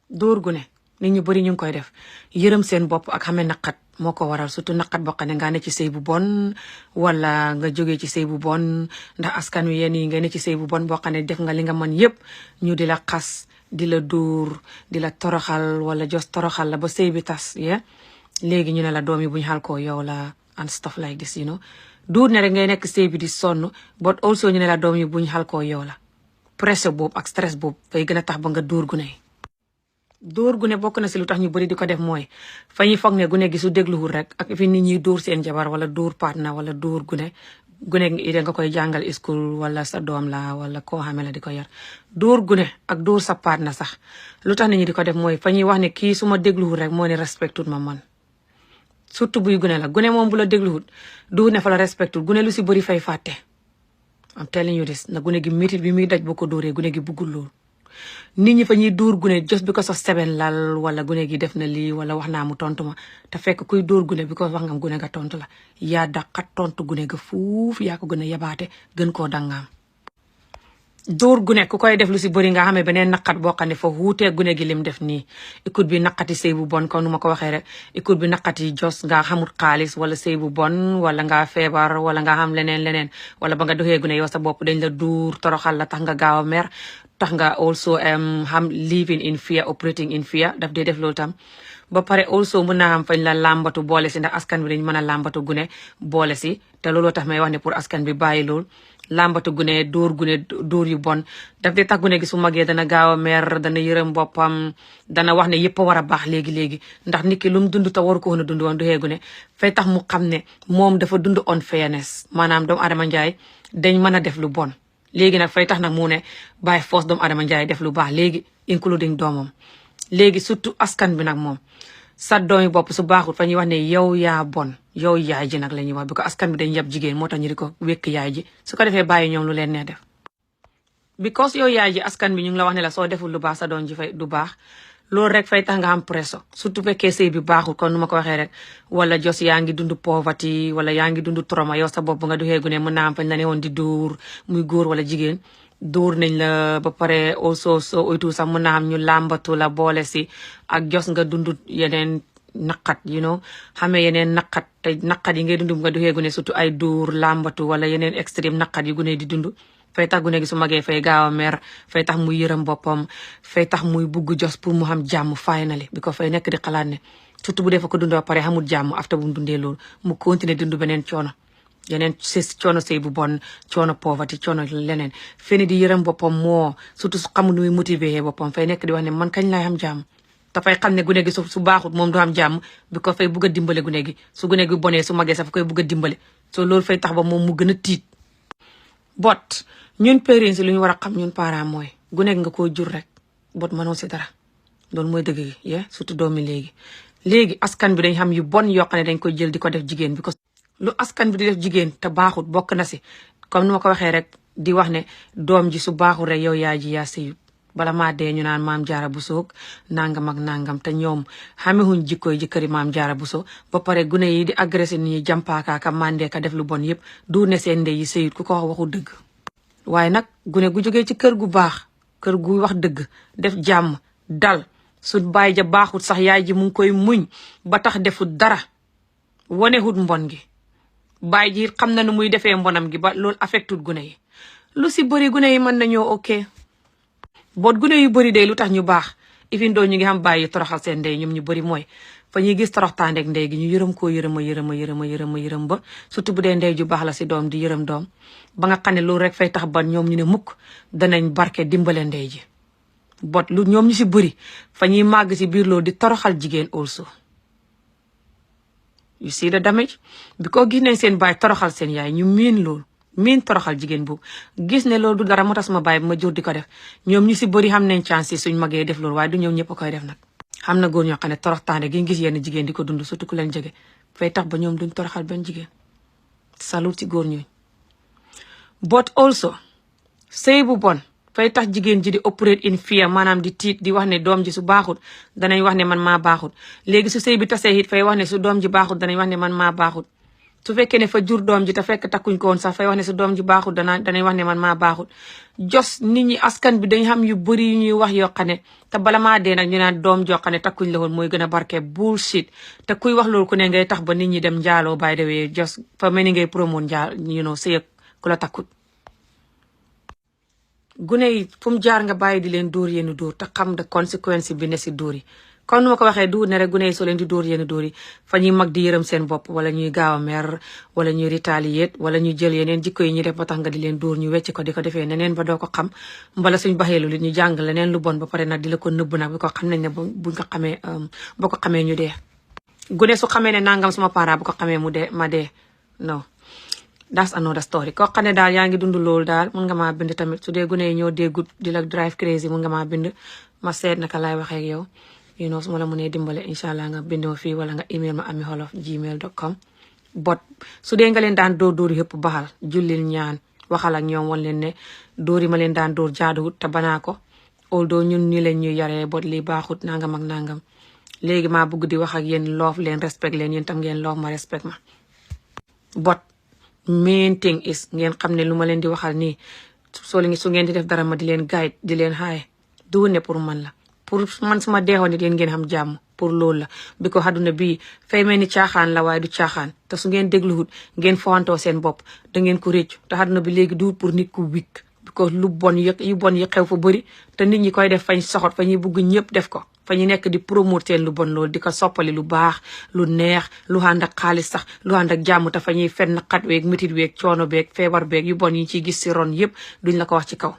dóor gu ne nit ñu bari ñu ngi koy def yërëm seen bopp ak xamee naqat moo ko waral surtout naqat boo xam ne nga ne ci sëy bu bon wala nga jógee ci sëy bu bon ndax askan wi yéen yi nga ne ci sëy bu bon boo xam ne def nga li nga mën yépp ñu di la xas di la dóor di la toroxal wala jos toroxal la ba sëy bi tas léegi ñu ne la doom yi buñ xal koo yow la and stuff like this duur ne rek ngay nekk sëy bi di sonn but also ñu ne la doom yi buñ xal koo yow la pression boobu ak stress boobu fay gën a tax ba nga dóor gu ne dóor gu ne bokk na si lu tax ñu bari di ko def mooy fa ñuy foog ne gune gi su dégluwul rek ak fi nit ñi dóor seen jabar wala dóor partner wala dóor gune gi nga koy jàngal school wala sa doom la wala koo xamee la di ko yar dóor gune ak dóor sa partner sax lu tax nit ñi di ko def mooy fa ñuy wax ne kii su ma dégluwul rek moo ne respectut ma man surtout buy gune la gune moom bu la dégluwul du ne fa la respectut gune lu si bëri fay fàtte am telling you this na gune gi métit bi muy daj boo ko dóoree gune gi buggul loolu nit ñi fa ñuy dóor gune just because of seben lal wala gune gi def na lii wala wax naa mu tontu ma te fekk kuy dóor gune because wax nga gune ga tontu la yaa daqat tontu gune ga fuuf yaa ko gën a yabaate gën koo dangaam dóor gune ku koy def lu si bëri nga xamee beneen naqat boo xam ne fa wuutee gune gi lim def nii écoute bi naqati sëy bu bon comme nu ma ko waxee rek écoute bi naqati jos nga xamut xaalis wala sëy bu bon wala nga feebar wala nga xam leneen wala ba nga doxee gune yow sa bopp dañ la duur toroxal la tax nga gaaw a mer tax nga also xam living in fear operating in fear daf dee def loolu tam ba pare also mën naa xam fañ la làmbatu boole si ndax askan bi dañ mën a làmbatu gune boole si te looloo tax may wax ne pour askan bi bàyyi lool làmbatu gune dóor yu bon daf dee tax gune gi su magee dana gaaw a mer dana yërëm boppam dana wax ne yëpp a war a baax léegi ndax nit ki lu mu dund te waru ko woon a dund woon du gune fay tax mu xam ne moom dafa dund unfairness maanaam doomu Adama Njaay dañ mën a def lu bon léegi nag fay tax nag mu ne bàyyi force doomu Adama Njaay def lu baax léegi including doomam léegi surtout askan bi nag moom sa doomi bopp su baaxul fa ñuy wax ne yow yaa bon yow yaay ji nag la ñuy wax bi ko askan bi dañ yab jigéen moo tax ñu di ko wékk yaay ji su ko defee bàyyi ñoom lu leen nee def because yow yaay ji askan bi ñu ngi la wax ne la soo deful lu baax sa doom ji fay du baax loolu rek fay tax nga am presso surtout fekkee sëy bi baaxul kon nu ma ko waxee rek wala jos yaa ngi dund poverty wala yaa ngi dund trauma yow sa bopp nga duxee gune mën naa am fañ la ne woon di dóor muy góor wala jigéen dóor nañ la ba pare also soo oytu sax mën naa am ñu làmbatu la boole si ak jos nga dund yeneen naqat xamee yeneen naqat te naqat yi ngay dund nga duxee gune surtout ay dóor làmbatu wala yeneen extrême naqat yi gune di dund fay tax gune gi su magee fay gaaw a mer fay tax muy yërëm boppam fay tax muy bugg jos pour mu xam jàmm finally bi ko fay nekk di xalaat ne surtout bu dee fa ko dund ba pare xamul jàmm after bu mu dundee loolu mu continuer dund beneen coono yeneen coono sëy bu bon coono poverty coono leneen feni di yërëm boppam moo surtout su xamul nu muy motiver boppam fay nekk di wax ne man kañ laay xam jàmm te fay xam ne gune gi su baaxut moom du am jàmm bi ko fay bugg a dimbale gune gi su gune gi bonee su magee sax fa koy bugg a dimbale so loolu fay tax ba moom mu gën a tiit bot ñun parents lu ñu war a xam ñun parents mooy gune gi nga koo jur rek bot mënoo si dara loolu mooy dëgg gi surtout doomi léegi askan bi dañ xam yu bon yoo xam ne dañ koy jël di ko def jigéen bi ko lu askan bi di def jigéen te baaxut bokk na si comme nu ma ko waxee rek di wax ne doom ji su baaxul rek yow yaay ji yaa sëyut bala maa dee ñu naan maam jaara buso nangam ak nangam te ñoom xamewuñ jikkooy jëkkëri maam jaara buso ba pare gune yi di agressé nit ñi jàmpaakaaka mandeeka def lu bon yëpp du ne seen ndey yi sëyut ku ko wax waxu dëgg waaye nag gune gu jógee ci kër gu baax kër gu wax dëgg def jàmm dal su baay ja baaxut sax yaay ji mu ngi koy muñ ba tax defut dara wonehut mbon gi baay ji xam na nu muy defee mbonam gi ba loolu affectut gune yi lu si bëri gune yi mën nañoo ok boot gune yu bëri day lu tax ñu baax ifin doo ñu ngi xam bàyyi toroxal seen ndey ñoom ñu bëri mooy fa ñuy gis toroxtaandeeg ndey gi ñu yërëm koo yërëm ba surtout bu dee ndey ju baax la si doom di yërëm doom ba nga xam ne loolu rek fay tax ba ñoom ñu ne mukk danañ barke dimbale ndey ji bot lu ñoom ñu si bëri fa ñuy màgg si biir loolu di toroxal jigéen also you see the damage bi ko gis nañ seen baay toroxal seen yaay ñu miin loolu miin toroxal jigéen boobu gis ne loolu du dara moo tax sama baay bi ma jur di ko def ñoom ñu si bëri xam nañ chance yi suñ magee def loolu waaye du ñoom ñëpp a koy def nag xam na góor ñoo xam ne toroxtaande gi gis yenn jigéen di ko dund surtout ku leen jege fay tax ba ñoom duñ toroxal benn jigéen salut ci góor ñooñ but also sëy bu bon fay tax jigéen ji di operate in fear maanaam di tiit di wax ne doom ji su baaxut danañ wax ne man maa baaxut léegi su sëy bi tasee it fay wax ne su doom ji baaxut danañ wax ne man maa baaxut su fekkee ne fa jur doom ji te fekk takkuñ ko woon sax fay wax ne su doom ji baaxul danay wax ne man maa baaxul jos nit ñi askan bi dañ xam yu bëri yu ñuy wax yoo xam ne te bala maa dee nag ñu naan doom joo xam ne takkuñ la woon mooy gën a barke bullshit te kuy wax loolu ku ne ngay tax ba nit ñi dem njaaloo by the way jos fa mel ni ngay promote sëy ak ku la takkut gune yi fu mu jaar nga bàyyi di leen dóor yenn dóor te xam de conséquence bi ne si dóor yi comme nu ma ko waxee du ne rek gune yi soo leen di dóor yenn dóor yi fa ñuy mag di yërëm seen bopp wala ñuy gaaw a mer wala ñuy retalier wala ñu jël yeneen jikko yi ñuy def ba tax nga di leen dóor ñu wecc ko di ko defee neneen ba doo ko xam mbala suñ baxeelu li ñu jàng leneen lu bon ba pare nag di la ko nëbb nag bi ko xam nañ ne buñ ko xamee boo ko xamee ñu dee gune su xamee ne nangam suma parent bu ko xamee mu dee ma dee non that's another story koo xam ne daal yaa ngi dund loolu daal mun nga maa bind tamit su dee gune yi ñoo déggut di la drive crazy mun nga maa bind ma seet naka laay waxee ak yow su ma la mënee dimbale incha allah nga bindoo fii wala nga email ma amiholof@gmail.com bot su dee nga leen daan dóor yëpp baxal jullil ñaan waxal ak ñoom wan leen ne dóor yi ma leen daan dóor jaaduwut te banaa ko although ñun ñi leen ñuy yaree bot lii baaxut nangam ak nangam léegi maa bëgg di wax ak yéen loof leen respect leen yéen tam ngeen loof ma respect ma bot main thing is ngeen xam ne lu ma leen di waxal nii su ngeen di def dara ma di leen guide di leen xaaye du ne pour man la pour man suma deexoon nit yéen ngeen xam jàmm pour loolu la bi ko àdduna bii fay mel ni caaxaan la waaye du caaxaan te su ngeen dégluwut ngeen fowantoo seen bopp da ngeen ko réccu te àdduna bi léegi du pour nit ku wik bi ko lu bon yu bon yi xew fa bëri te nit ñi koy def fañ soxot fa ñuy bugg ñëpp def ko fa ñu nekk di promote seen lu bon loolu di ko soppali lu baax lu neex lu ànd ak xaalis sax lu ànd ak jàmm te fa ñuy fenn xat weeg métit weeg coono beeg feebar beeg yu bon yi ciy gis si ron yëpp duñ la ko wax ci kaw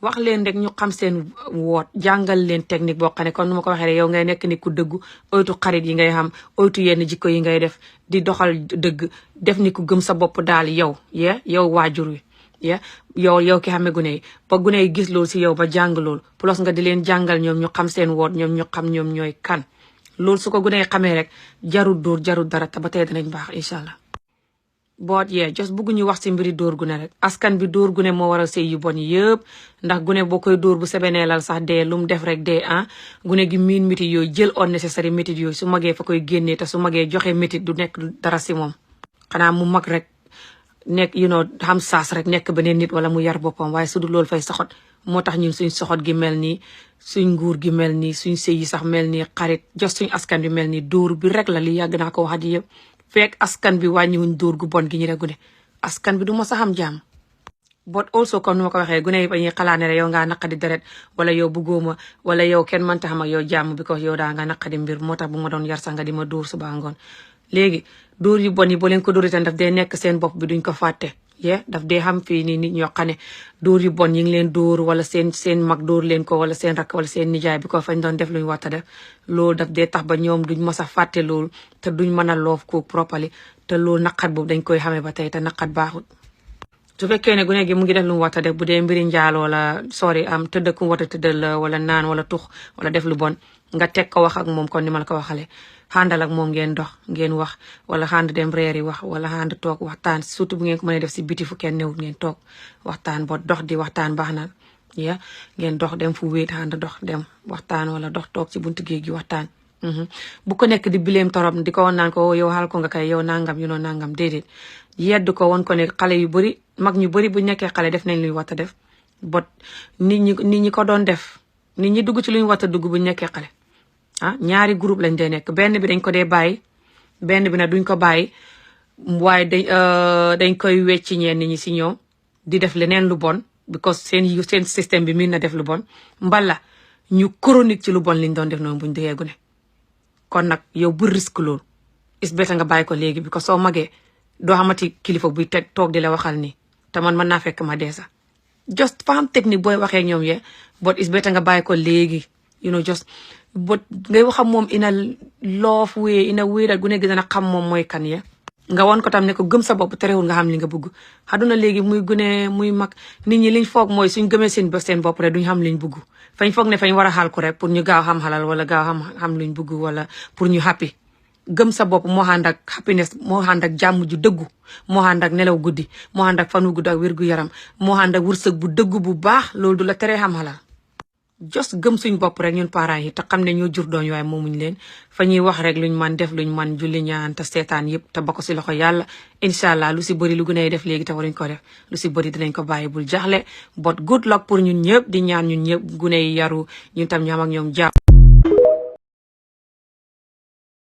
wax leen rek ñu xam seen woot jàngal leen technique boo xam ne comme nu ma ko waxee rek yow ngay nekk ni ku dëggu oytu xarit yi ngay xam oytu yenn jikko yi ngay def di doxal dëgg def ni ku gëm sa bopp daal yow waajur wi yow ki xamee gune yi ba gune yi gis loolu si yow ba jàng loolu plus nga di leen jàngal ñoom ñu xam seen woot ñoom ñu xam ñoom ñooy kan loolu su ko gune yi xamee rek jarul dóor jarul dara te ba tey danañ baax incha allah boot just bëgguñu wax si mbiri dóor gune rek askan bi dóor gune moo waral sëy yu bon yëpp ndax gune boo koy dóor bu sebeneelal sax dee lu mu def rek dee gune gi miin métit yooyu jël unnecessary métit yooyu su magee fa koy génnee te su magee joxe métit du nekk dara si moom xanaa mu mag rek nekk xam saas rek nekk beneen nit wala mu yar boppam waaye su du loolu fay soxot moo tax ñun suñ soxot gi mel nii suñ nguur gi mel nii suñ sëy yi sax mel nii xarit just suñ askan bi mel nii dóor bi rek la li yàgg naa ko wax di yëpp fekk askan bi wàññiwuñ dóor gu bon gi ñu rek gune askan bi du mos a xam jàmm but also comme nu ma ko waxee gune yi ba ñuy xalaat ne yow ngaa naqadi deret wala yow bëggooma wala yow kenn mënta xam ak yow jàmm because yow daa nga naqadi mbir moo tax bu ma doon yar sax nga di ma dóor suba ngoon léegi dóor yu bon yi boo leen ko dóor itam daf dee nekk seen bopp bi duñ ko fàtte daf dee xam fii nii nit ñoo xam ne dóor yu bon yi ngi leen dóor wala seen mag dóor leen ko wala seen rakk wala seen nijaay bi ko fañ doon def luñ war a def loolu daf dee tax ba ñoom duñ mos a fàtte loolu te duñ mën a loof ko properly te loolu naqat boobu dañ koy xamee ba tey te naqat baaxut su fekkee ne gune gi mu ngi def lu mu war a def bu dee mbiri njaal wala tëdd ku mu war a tëddal la wala naan wala tux wala def lu bon nga teg ko wax ak moom kon ni ma la ko waxale xàndal ak moom ngeen dox ngeen wax wala xànd dem reeri wax wala xànd toog waxtaan surtout bu ngeen ko mënee def si biti fu kenn newut ngeen toog waxtaan ba dox di waxtaan baax na ngeen dox dem fu wéet xànd dox dem waxtaan wala dox toog si buntu géej gi waxtaan bu ko nekk di bileem torop di ko woon naan ko yow xaal ko nga kay yow nangam nangam déedéet yedd ko woon ko ne xale yu bëri mag ñu bëri bu nekkee xale def nañ luy war a def bot nit ñi ko doon def nit ñi dugg ci luñ war a dugg bu nekkee xale ñaari groupe lañ dee nekk benn bi dañ ko dee bàyyi benn bi nag duñ ko bàyyi waaye dañ koy wecci ñenn ñi si ñoom di def leneen lu bon because seen système bi miin na def lu bon mbala ñu chronique ci lu bon liñ doon def noonu buñ dee gune kon nag yow bu risque loolu is beta nga bàyyi ko léegi because soo magee doo xamati kilifa buy toog di la waxal nii te man mën naa fekk ma dee sax just fa am technique booy waxee ñoom but is beta nga bàyyi ko léegi just but ngay wax ak moom ina loof wee ina wéy dal gune gi dana xam moom mooy kan nga won ko tam ne ko gëm sa bopp terewul nga xam li nga bëgg xaduna léegi muy gune muy mag nit ñi liñ foog mooy suñ gëmee seen bopp rek duñ xam liñ bëgg fañ foog ne fañ war a xaal ko rek pour ñu gaaw xam xalal wala gaaw xam luñ bëgg wala pour ñu happy gëm sa bopp moo ànd ak happiness moo ànd ak jàmm ju dëggu moo ànd ak nelaw guddi moo ànd ak fan wu gudd ak wér gu yaram moo ànd ak wërsëg bu dëggu bu baax loolu du la teree xam xalal just gëm suñ bopp rek ñun parents yi te xam ne ñoo jur doom yi waaye moomuñ leen fa ñuy wax rek luñ man def luñ man julli ñaan te seetaan yëpp te ba ko si loxo yàlla incha allah lu si bëri lu gën a def léegi te waruñ ko def lu si bëri dinañ ko bàyyi bul jaxle but good luck pour ñun ñëpp di ñaan ñun ñëpp gune yi yaru ñun tam ñu am ak ñoom jàmm